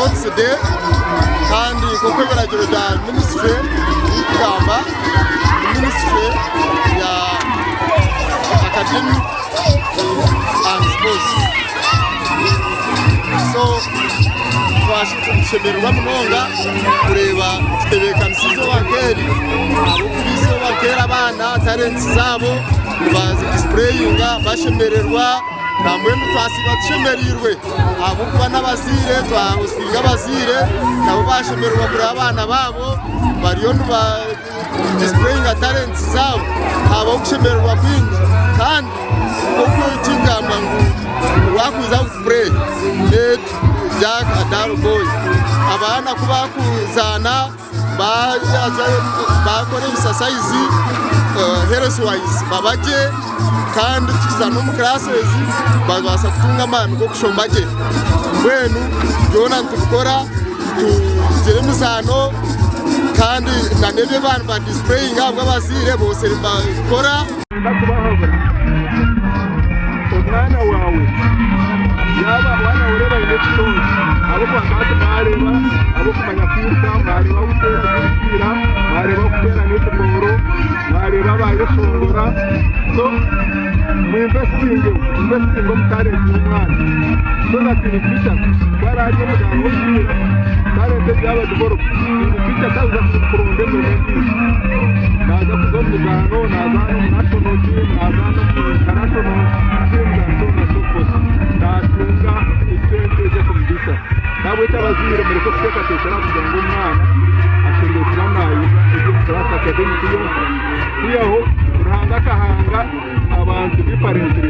Sports Day kandi nk'oku ebiragiro bya minisitule birikugamba, minisitule ya Academic and Sports. So nitushemererwa munonga kureeba tutebeekanisa eizooba nk'eri ahabw'okuba eizooba nk'eri abaana talents zaabo nibazidisipureyinga bashemererwa. Nambwenu twasiiba tushemereirwe ahabw'okuba n'abazaire twahostinga abazaire nabo bashemererwa kureba abaana baabo bariyo niba disipureyinga talents zaabo habaho okushemererwa kwingi kandi nk'oku kikugambwa ngu work without play made Jack a dull boy abaana ku bakuzaana Baakora ebisasayizi health wise baba gye kandi tukiza n'omu classes babaasa kutunga amaani g'okushoma gye. Mbwenu byona nitubikora tugira emizaano kandi n'ebi abaana nibadisipureyinga ahabw'abazaire boosire nibabikora. Niinyenda kubahabura, omwana waawe yaaba waaba aine ekiconco, ahabw'okuba hati mwareeba ab'okumanya kwiruka, mwareeba abarikuteera emipiira, mwareeba abarikuteera netibooro, mwareeba abayeshongora, so mwinvesitinge, mwinvesitinge omu talenti y'omwana so that in future ku ararya omuzaano gw'omupiira, talenti egyo yaaba developed, in future taza kuronda emirimo endiijo. Naaza kuza omu mizaano, naazaana omu national team, naazaana omu international teams and so on and so forth. Naatunga esente ez'okumubaisaho. Nahabwekyo abazaire mureke kuteekateekyera aha kugira ngu omwana ashemereire kuba naayega eby'omu class academic yonka. Kwihaho Ruhanga akahanga abantu differently.